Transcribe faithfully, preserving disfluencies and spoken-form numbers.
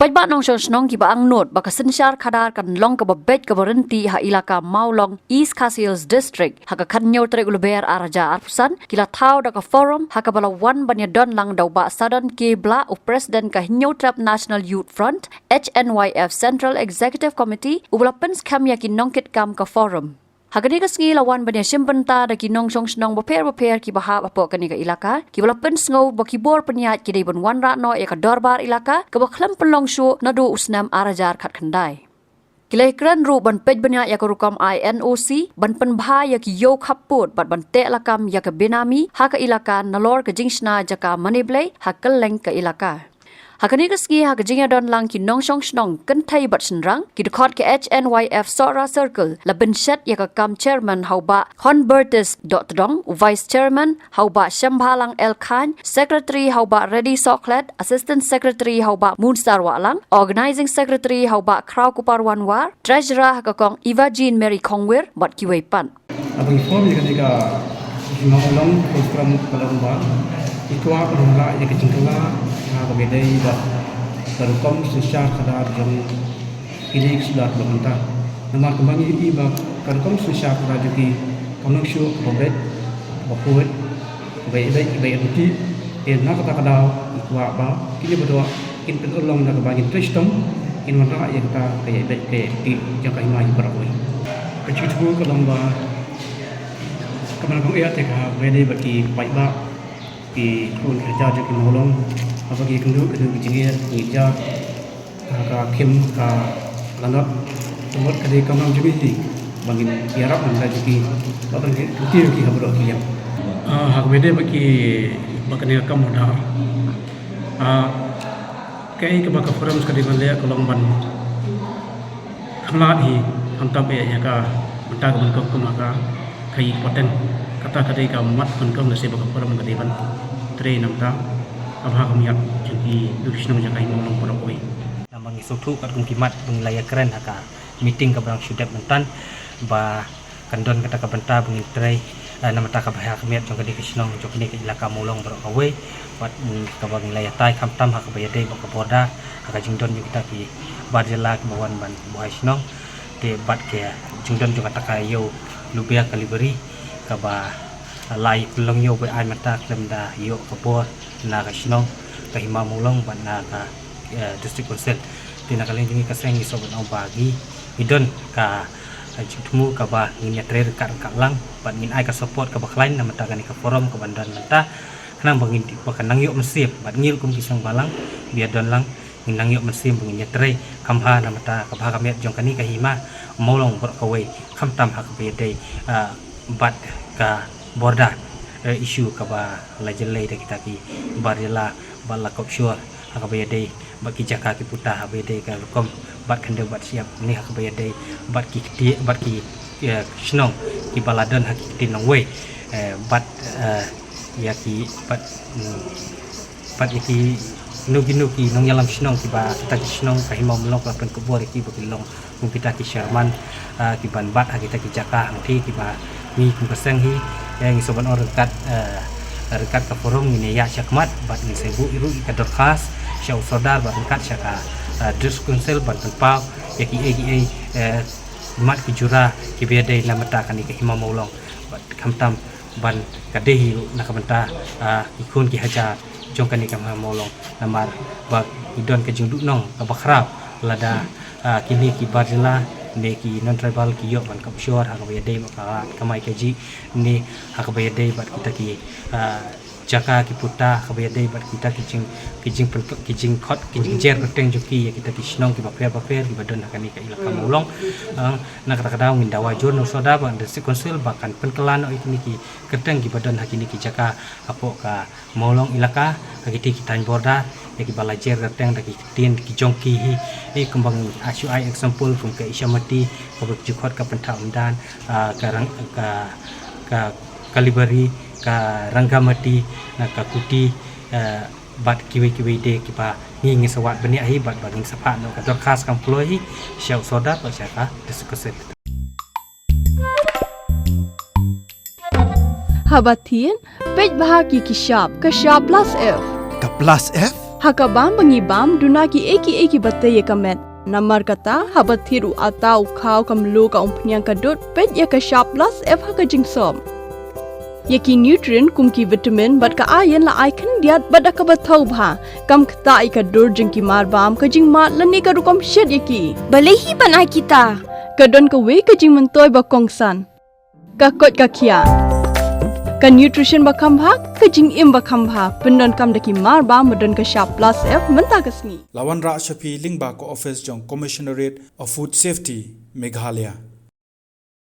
Paidbah nongshong shnong kiba angnud ba ka synshar khadar kan long kaba beit kaba ryntih ha ilaka Mawlong, East Khasi Hills District, ha ka khathynñiew tarik u Lber ar hajar arphew san, ki la thaw da ka forum ha kaba la wan ban ïadon lang da u Bah Sadon K Blah, u President ka Hynñiewtrep National Youth Front, H N Y F Central Executive Committee, uba la pynskhem ïa ki nongkitkam ka forum. Ha kane ka sngi la wan ban ïashim bynta da ki nongshong shnong bapher bapher kiba hap hapoh kane ka ilaka, kiba la pynsngew ba ki bor pynïaid ki dei ban wanrah noh ïa ka dorbar ilaka kaba khlem pynlong shuh naduh u snem ar hajar khatkhyndai. Ki la ïakren ruh ban peit bniah ïa ka rukom I N O C, ban pynbha ïa ki ïew khappud bad ban teh lakam ïa ka benami ha ka ilaka nalor ka jingshna jaka mane blei ha kylleng ka ilaka. Ha kane ka sngi ha ka jingïadon lang ki nongshong shnong kynthei bad shynrang, ki dkhot ka H N Y F Sohra Circle la bynshet ïa ka kam chairman ha u Bah Honbertus Dohtdong, vice chairman ha u Bah Shembhalang L Khan, secretary ha u Bah Reddy Sohkhlet, assistant secretary ha u Bah Munstar Wahlang, organizing secretary ha u Bah Khrawkupar Wanwar, treasurer ha ka kong Eva Jean Mary Khongwir bad kiwei pat. Haba ngi form ïa kane ka Hima Mawlong Forum ka long ba ngi kwah ban wanrah ïa ka jingkylla ha kaba ïadei bad ka rukom synshar khadar jong kine ki sla ba mynta. Namar kumba ngi ïohi ba ka rukom synshar khadar jong ki kam long shuh kaba beit, kaba khuid, kaba ïaibeit, kaba ïaryntih. Te na kata ka daw ngi kwah ba kine baroh kin pynurlong da kaba ngin trei shitom, kin wanrah ïa kata ka ïaibeit ka ïaryntih jong ka hima hi baroh kawei. Ka jingthmu ka long ba ka ban kong ïa te ka ba dei ba ki paidbah, ki khun ki hajar jong ki Mawlong, haba ki kynduh kynduh ki jingïeit ki ja ha ka khim ka lanot, ka mut ka dei ka kam jong ngi hi ba ngin ïarap nangta jong ki, ba ban kynti ki ha baroh ki liang. Ah, ha kaba dei ba ki, ba kane ka kam u da. Ah, kaei kaba ka forum ka dei ban leh ka long ban khamlad hi, khamtam ïa, ïa ka bynta ka ban kong kum ha ka, ka ïing pateng. Kata ka dei ka mat ban kong lehse ba ka forum ka dei ban trei nangta ka bha ka miat jong ki, jong ki shnong jong ka Hima Mawlong baroh kawei. Namar ngi sngewthuh katkum ki mat ba ngi la ïakren ha ka meeting kaba dang shu dep mynta ba kan don kata ka bynta ba ngin trei, eh, na bynta ka bha ka miat jong kane ka shnong, jong kane ka ilaka Mawlong baroh kawei. Bad, mm, kaba ngi la ïatai khamtam ha kaba ïadei bad ka border, ha ka jingdon jong kita ki bar jylla kiba wan ban buhai shnong. Te bad ka jingdon jong kata ka ïew Lubia Kalibari kaba la ïa pynlong ïew ba ai mynta khlem da ïoh ka bor na ka shnong, ka Hima Mawlong bad na ka, eh, District Council. Te na ka liang jong ngi ka seng ngi sngewbha ban ong ba ngi, ngi don ka, eh, jingthmu kaba ngin ïatrei ryngkat ryngkat lang bad ngin ai ka support kaba khlaiñ na bynta kane ka forum kaban don mynta. Khnang ba ngin, ba kan nang ïoh mynsiem bad ngi ruh kum ki seng balang ba ïadon lang ngin nang ïoh mynsiem ba ngin ïatrei kham bha na bynta ka bha ka miat jong kane ka Hima Mawlong baroh kawei, khamtam ha kaba ïadei, ah, bad ka border, eh, issue kaba la jyllei da kita ki bar jylla bad la kop shor ha kaba ïadei bad ki jaka ki puta ha kaba ïadei ka rukom bad khyndew bad shyiap ne ha kaba ïadei bad ki kti, bad ki, eh, shnong kiba la don ha ki ktien nongwei, eh, bad, eh, ïa ki bad, mm, bad ïa ki kino kino ki nongïalam shnong kiba kita ki shnong ka Hima Mawlong ka la pynkupbor ïa ki ba ki long kum kita ki chairman, ah, kiban bat ha kita ki jaka hangthie kiba ngi kum ka seng hi, eh, ngi sngewbha ban ong ryngkat, eh, ryngkat ka forum ngin ïa shakhmat bad ngin sa buh ruh ïa ka dorkhas sha u sordar bad ryngkat sha ka, eh, District Council ban pynpaw ïa kiei kiei, eh, mat ki jura kiba ïadei na bynta kane ka Hima Mawlong bad khamtam ban ka dei hi ruh na ka bynta, ah, ki khun ki hajar jong kane ka Hima Mawlong. Namar ba ki don ka jingduh nong kaba khraw lada, ah, kine ki bar jylla ne ki non tribal ki ïoh ban kop shor ha kaba ïadei bad ka lad kamai kajih ne ha kaba ïadei bad kita ki, ah, jaka ki puta ha kaba ïadei bad kita ki jing, ki jingpynkhlaiñ, ki jingkhot, ki jingjer kyrteng jong ki ïa kita ki shnong kiba pher bapher kiba don ha kane ka ilaka Mawlong. Ah, na kata ka daw ngin dawa jur na u sordar bad District Council ba kan pynkylla noh ïa kine ki kyrteng kiba don ha kine ki jaka hapoh ka Mawlong ilaka, ha kiti ki thaiñ border, ïa kiba la jer kyrteng da ki ktien ki jong ki hi, eh, kumba ngi, ah, shu ai example kum ka Ishamati, kaba ju khot ka Pynthah Umdan, ah, ka Rang, ka, ka Kalibari, ka Rangamati, na ka Kuti, eh, bad kiwei kiwei de kiba ngi, ngi sa wad bniah hi bad ba ngin sa phah noh ka dorkhas kam kloi hi sha u sordar bad sha ka District Council. Haba thied, peit bha ki ki shap, ka shap plus F. Ka plus F? Ha ka bam ba ngi bam, duna ki ei ki ei ki ba tei ïa ka met. Namar kata, haba thied u ata, u khaw, ka mluh, ka umphniang, ka dud, peit ïa ka Shap Plus F ha ka jingsop. Ïa ki nutrient kum ki vitamin bad ka iron la ai khyndiat bad da kaba thaw bha. Kam ktah ïa ka dur jong ki marbam, ka jingmad lane ka rukom shet ïa ki. Balei hi ban ai kita? Ka don kawei ka jingmyntoi ba kongsan. Ka koit ka khiah. Ka nutrition ba kham bha, ka jingim ba kham bha. Pyndonkam da ki marbam ba don ka Shap Plus F mynta ka sngi. La wanrah sha phi lyngba ka office jong Commissionerate of Food Safety, Meghalaya.